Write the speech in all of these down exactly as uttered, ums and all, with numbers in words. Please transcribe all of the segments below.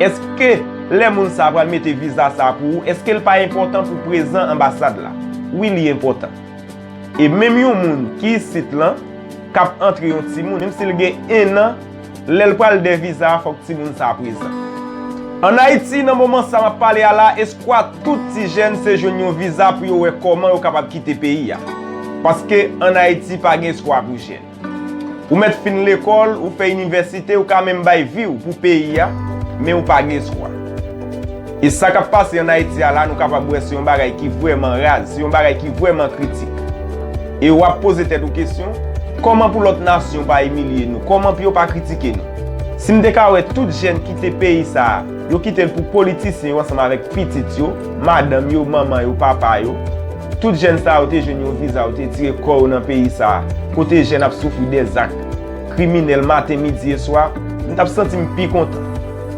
Èske lè moun sa a pral mete viza sa a pou ou, èske l pa enpòtan pou prezan anbasad la? Wi, li enpòtan. E menm yon moun ki isit lan, k ap antre yon timoun, menm si l gen en an, lè l pral dèyè viza a, fòk timoun sa a prezan. Ann Ayiti, nan moman sa m ap pale a la, eskwa tout ti jèn se jwenn yon viza pou yo wè kòman yo kapab kite peyi a. Paske ann Ayiti, pa gen eskwa pou jèn. Ou mèt fin lekòl, ou fè inivèsite, ou ka menm bay vi w pou peyi a, men ou pa gen eskwa. E sa k ap pase ann Ayiti a la, nou kapab wè se yon bagay ki vrèman raz, se yon bagay ki vrèman kritik. E w ap poze tèt ou kesyon, kòman pou lòt nasyon pa imilye nou? Kòman pou yo pa kritike nou? Si m te ka wè tout jèn kite peyi sa a, yo kite l pou politisyen yo ansanm avèk pitit yo, madanm yo, manman yo, papa yo, tout jèn sa yo te jwenn yon viza, yo te tire kò yo nan peyi sa a, kote jèn ap soufri dèzak kriminèl maten, midi e swa, m t ap santi m pi kontan.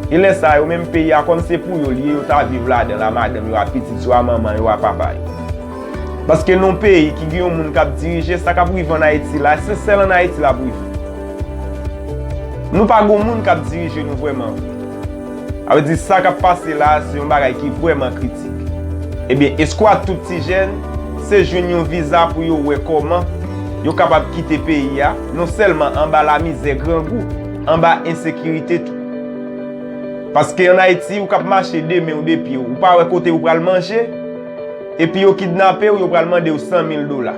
E lè sa a, yo menm peyi a, kòm se pou yo l ye, yo ta viv ladan l a madanm yo, a pitit yo, a manman yo, a papa yo. Paske nan yon peyi ki gen yon moun k ap dirije, sa k ap rive ann Ayiti la, se sèl ann Ayiti l ap rive. Nou pa gen yon moun k ap dirije nou vrèman vre. Sa vle di sa k ap pase la a, se yon bagay ki vrèman kritik. Ebyen, eskwa tout ti jèn, se jwenn yon viza pou yo wè kòman yo kapab kite peyi a, non sèlman anba lamizè, grangou, anba ensekirite tou. Paske ann Ayiti, ou k ap mache de men w, de pye w, ou pa wè kote ou pral manje, epi yo kidnape w, yo pral mande w san mil dola.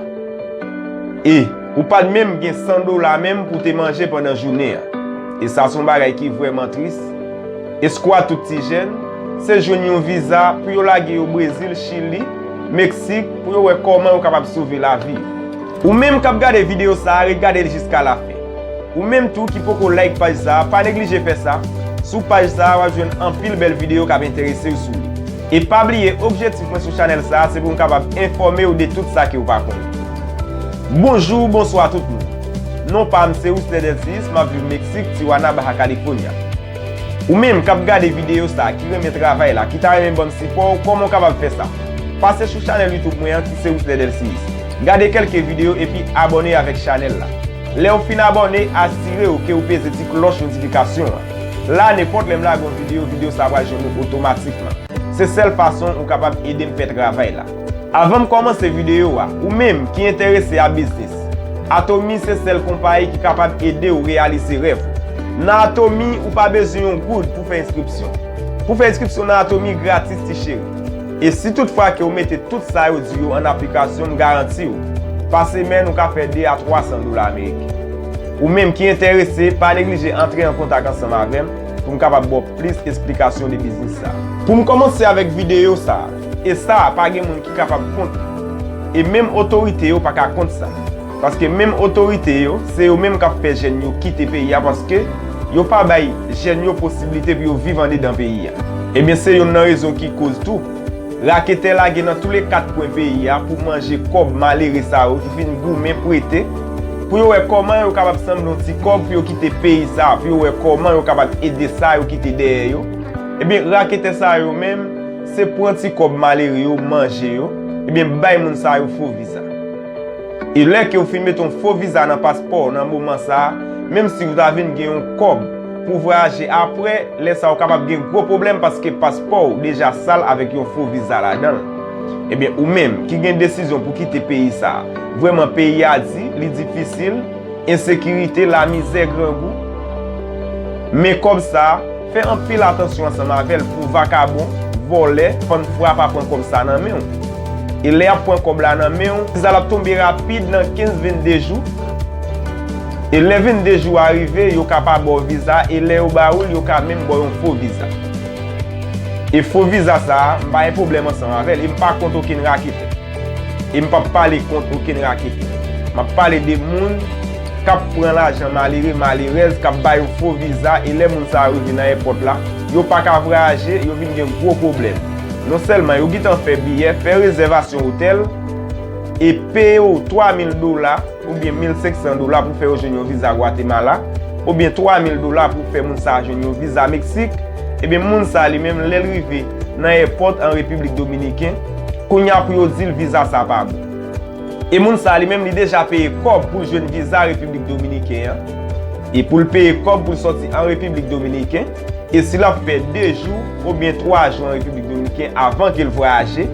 E ou pa t menm gen san dola menm pou w te manje pandan jounen an. E sa se yon bagay ki vrèman tris. Eskwa tout ti jèn, se jwenn yon viza pou yo lage yo Brezil, Chili, Meksik, pou yo wè kòman yo kapab sove lavi yo. Ou menm k ap gade videyo sa a, ret gade l jiska lafen. Ou menm tou ki poko like paj sa a, pa neglije fè sa. Sou paj sa a, w ap jwenn anpil bèl videyo k ap enterese w sou li. E pa bliye, objektif mwen sou chanèl sa a, se pou m kapab enfòme w de tout sa ke w pa konnen. Bonjou, bonswa tout moun. Non pa m se Wisler Delcius, m ap viv Meksik, Tijuana, Baja California. Ou menm k ap gade videyo sa a, ki renmen travay la, ki ta renmen ban m sipò w, kòman w kapab fè sa? Pase sou chanèl YouTube mwen an ki se Wisler Delcius. Gade kèlke videyo epi abòne avèk chanèl la. Lè w fin abòne, asire w ke w peze ti klòch notifikasyon an. La, nenpòt lè m lage yon videyo, videyo sa a pral jwenn ou otomatikman. Se sèl fason ou kapab ede m fè travay la. Avan m kòmanse videyo a, ou menm ki enterese a biznis, Atomy se sèl konpayi ki kapab ede w reyalize rèv ou. Nan Atomy, ou pa bezwen yon goud pou fè enskripsyon. Pou fè enskripsyon nan Atomy gratis, ti cheri. E si toutfwa ke w mete tout sa yo di yo an aplikasyon, m garanti w, pa semèn ou ka fè de a twa san dola ameriken. Ou menm ki enterese, pa neglije antre an kontak ansanm avè m pou m kapab ba w plis esplikasyon de biznis sa a. Pou m kòmanse avèk videyo sa a, e sa a pa gen moun ki kapab kont li. E menm otorite yo pa ka kont sa. Paske menm otorite yo, se yo menm k ap fè jèn yo kite peyi a paske yo pa bay jèn yo posiblite pou yo viv andedan peyi a. Ebyen, se youn nan rezon ki koz tou raketè lage nan tou le kat kwen peyi a pou manje kòb malere sa yo ki fin goumen prete, pou yo wè kòman yo kapab sanble yon ti kòb pou yo kite peyi sa a, pou yo wè kòman yo kapab ede sa yo kite dèyè yo. Ebyen, raketè sa yo menm, se pran ti kòb malere yo, manje yo, ebyen, bay moun sa yo fo viza. E lè ke w fin mete yon fo viza nan paspò w nan moman sa a, menm si w ta vin gen yon kòb pou w vwayaje apre, lè sa a w kapab gen gwo pwoblèm paske paspò w deja sal avèk yon fo viza ladan l. Ebyen, ou menm ki gen desizyon pou kite peyi sa a, vrèman peyi a di, li difisil, ensekirite, lamizè, grangou. Men kòb sa a, fè anpil atansyon ansanm avè l pou vakabon, vòlè, fann fwa pa pran kòb sa a nan men w. E lè y ap pran kòb la nan men w, viza l ap tonbe rapid nan kenz vennde jou. E lè vennde jou a rive, yo ka pa ba w viza, e lè yo ba ou l, yo ka menm ba w yon fo viza. E fo viza sa a, m pa gen pwoblèm ansanm avè l, e m pa kont okenn raketè. E m p ap pale kont okenn raketè. M ap pale de moun k ap pran lajan malere, malerèz, k ap ba yo fo viza, e lè moun sa yo rive nan èpòt la, yo pa ka vwayaje, yo vin gen gwo pwoblèm. Non sèlman yo gentan fè biyè, fè rezèvasyon otèl, e peye w twa mil dola oubyen mil senk san dola pou fè yo jwenn yon viza Gwatemala, oubyen twa mil dola pou fè moun sa a jwenn yon viza Meksik, ebyen, moun sa a li menm, lè l rive nan èpòt an Repiblik Dominiken, kounye a pou yo di l viza sa a pa bon. E moun sa a li menm, li deja peye kòb pou l jwenn viza Repiblik Dominiken an. E pou l peye kòb pou l sòti an Repiblik Dominiken, E si l ap fè de jou oubyen twa jou an Repiblik Dominiken avan ke l vwayaje,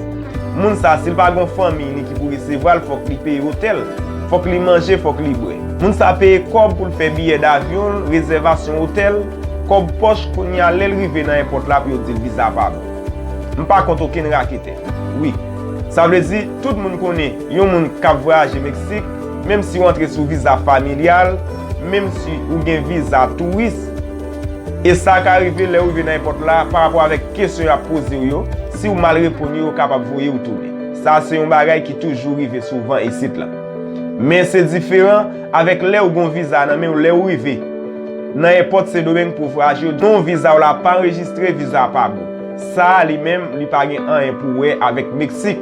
moun sa, si l pa gen yon fanmiy li ki pou resevwa l, fòk li peye otèl, fòk li manje, fòk li bwè. Moun sa peye kòb pou l fè biyè davyon l, rezèvasyon otèl, kòb pòch, kounye a lè l rive nan èpòt la pou yo di l viza pa bon. M pa kont okenn raketè. Wi. Sa vle di, tout moun konnen yon moun k ap vwayaje Meksik, menm si w antre sou viza familyal, menm si ou gen viza touris, e sa ka rive lè w rive nan èpòt la, pa rapò avèk kesyon y ap poze w yo, si w mal reponn yo, yo kapab voye w tounen. Sa se yon bagay ki toujou rive souvan isit la. Men se diferan avèk lè w gen yon viza nan men w, lè w rive nan èpòt Sendomeng pou w vwayaje, non viza w la pa anrejistre, viza a pa bon. Sa a li menm, li pa gen anyen pou wè avèk Meksik.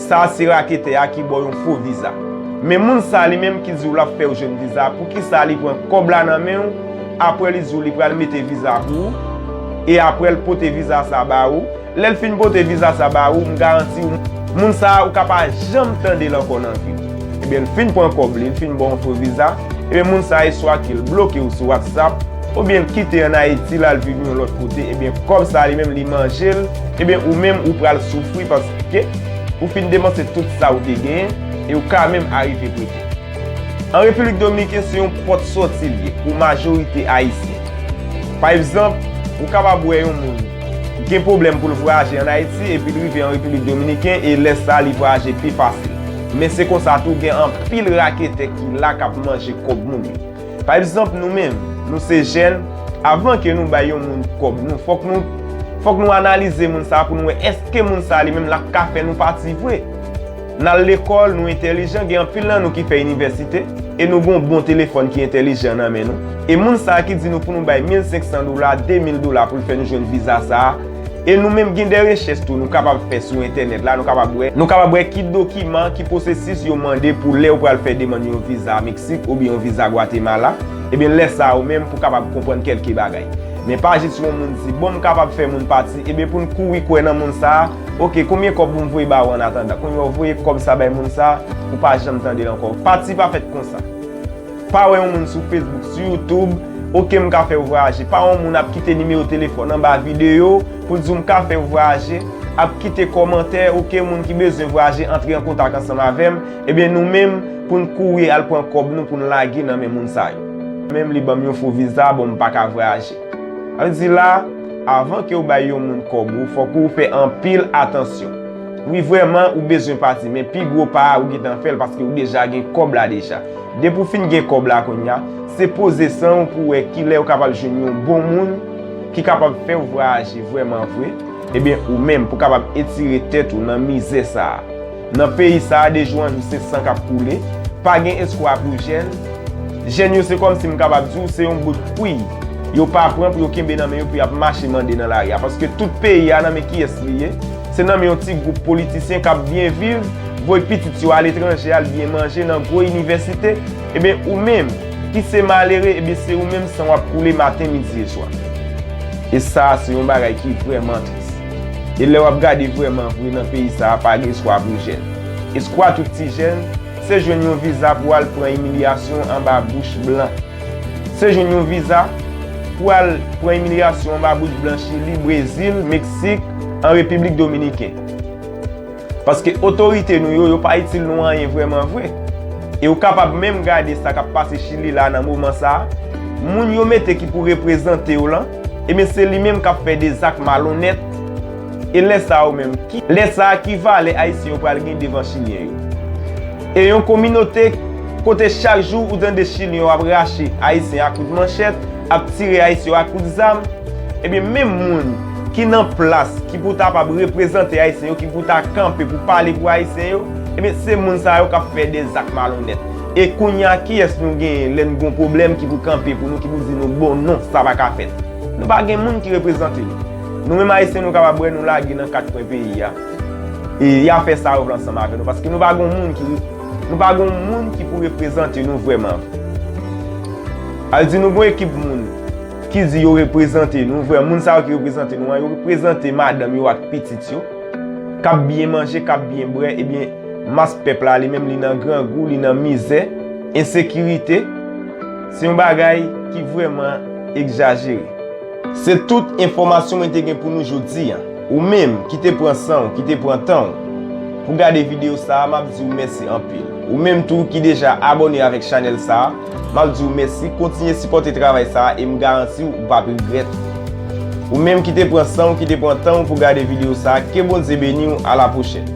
Sa a se raketè a ki ba w yon fo viza. Men moun sa a li menm ki di w l ap fè w jwenn viza, poukisa li pran kòb la nan men w, apre li di w li pral mete viza pou ou, e apre l pote viza sa ba ou, lè l fin pote viza sa ba ou, m garanti w, moun sa a ou ka pa janm tande l ankò nan vi w. Ebyen, l fin pran kòb li, l fin ba w yon fo viza, ebyen, moun sa a, e swa ke l bloke w sou WhatsApp, oubyen l kite ann Ayiti, l al viv yon lòt kote, ebyen, kòb sa a li menm, li manje l, ebyen, ou menm, ou pral soufri paske ou fin depanse tout sa ou te genyen, e ou ka menm arive prete. An Repiblik Dominiken, se yon pòt sòti l ye pou majorite Ayisyen. Pa egzanp, ou kapab wè yon moun gen pwoblèm pou l vwayaje ann Ayiti epi l rive an Repiblik Dominiken e lè sa a li vwayaje pi fasil. Men se konsa tou, gen anpil raketè ki la k ap manje kòb moun yo. Pa egzanp, nou menm, nou se jèn, avan ke nou bay yon moun kòb nou, fòk nou, fòk nou analize moun sa a pou nou wè èske moun sa a li menm l ap ka fè nou pati vre. N al lekòl, nou entèlijan, gen anpil nan nou ki fè inivèsite, e nou gen yon bon telefòn ki entèlijan nan men nou. E moun sa a ki di nou pou nou bay mil senk san dola, de mil dola pou l fè nou jwenn viza sa a, e nou menm gen de rechèch tou nou kapab fè sou entènèt la, nou kapab wè, nou kapab wè ki dokiman, ki pwosesis yo mande pou lè ou pral fè demann yon viza Meksik oubyen yon viza Gwatemala, ebyen lè sa a ou menm pou kapab konprann kèlke bagay. Men pa jis yon moun di, bon, m kapab fè moun pati, ebyen pou n kouri kwè nan moun sa a, oke, konbyen kòb pou m voye ba ou annatandan? Kounye a w voye kòb sa bay moun sa a, ou pa janm tande l ankò. Pati pa fèt konsa. Pa wè yon moun sou Facebook, sou YouTube, oke, m ka fè w vwayaje. Pa wè yon moun ap kite nimewo telefòn anba videyo pou l di w m ka fè w vwayaje, ap kite kòmantè, oke, moun ki bezwen vwayaje, antre an kontak ansanm avè m. Ebyen, nou menm, pou n kouri al pran kòb nou, pou n lage nan men moun sa yo. Menm li ban m yon fo viza, bon, m pa ka vwayaje. Sa vle di la, avan ke w bay yon moun kòb ou, fòk ou fè anpil atansyon. Wi, vrèman, ou bezwen pati, men pi gwo pa a, ou gentan fè l paske ou deja gen kòb la deja. Depi w fin gen kòb la kounye a, se poze san w pou w wè kilè ou kapab jwenn yon bon moun ki kapab fè w vwayaje vrèman vre. Ebyen, ou menm, pou w kapab etire tèt ou nan mizè sa a. Nan peyi sa a, de jou an jou, se san k ap koule. Pa gen espwa pou jèn. Jèn yo, se kòmsi m kapab di w, se yon bout kwiy yo pa pran pou yo kenbe nan men yo, pou y ap mache mande nan lari a. Paske tout peyi a, nan men kiyès li ye? Se nan men yon ti gwoup politisyen k ap byen viv, voye pitit yo aletranje, al byen manje nan gwo inivèsite. Ebyen, ou menm, ki se malere, ebyen, se ou menm san w ap koule maten, midi e swa. E sa a, se yon bagay ki vrèman tris. E lè w ap gade vrèman vre nan peyi sa a, pa gen espwa pou jèn. Espwa tout ti jèn, se jwenn yon viza pou al pran imilyasyon anba bouch blan. Se jwenn yon viza pou al pran imilyasyon anba bouch blan Chili, Brezil, Meksik, an Repiblik Dominiken. Paske otorite nou yo, yo pa itil nou anyen vrèman vre. E ou kapab menm gade sa k ap pase Chili la nan moman sa a. Moun yo mete ki pou reprezante w lan, ebyen se li menm k ap fè de zak malonèt. E lè sa a ou menm, ki, lè sa a ki valè Ayisyen yo pral gen devan Chilyen yo? E yon kominote kote chak jou ou tande Chilyen yo ap rache Ayisyen a kout manchèt, ap tire Ayisyen yo a kout zam, ebyen menm moun ki nan plas ki pou ta kab reprezante Ayisyen yo, ki pou ta kanpe pou pale pou Ayisyen yo, ebyen se moun sa yo k ap fè de zak malonèt. E kounye a, kiyès nou genyen lè n gen yon pwoblèm ki pou kanpe pou nou, ki pou di nou, bon, non, sa pa ka fèt? Nou pa gen moun ki reprezante nou. Nou menm Ayisyen, nou kapab wè nou lage nan kat kwen peyi a. E y a fè sa yo vle ansanm avè nou, paske nou pa gen moun ki, nou pa gen moun ki pou reprezante nou vrèman. Al di nou gen ekip moun ki di yo reprezante nou, vrè moun sa yo ki reprezante nou an, yo reprezante madanm yo ak pitit yo, k ap byen manje, k ap byen bwè, ebyen, mas pèp la, li menm, li nan grangou, li nan mizè, ensekirite, se yon bagay ki vrèman egzajere. Se tout enfòmasyon mwen te gen pou nou jodi a. Ou menm ki te pran san w, ki te pran tan w pou gade videyo sa a, m ap di w mèsi anpil. Ou menm tou ki deja abòne avèk chanèl sa a, m ap di w mèsi, kontinye sipòte travay sa a e m garanti w ou p ap regrèt. Ou menm ki te pran san w, ki te pran tan w pou gade videyo sa a, ke Bondye beni w, a la pwochèn.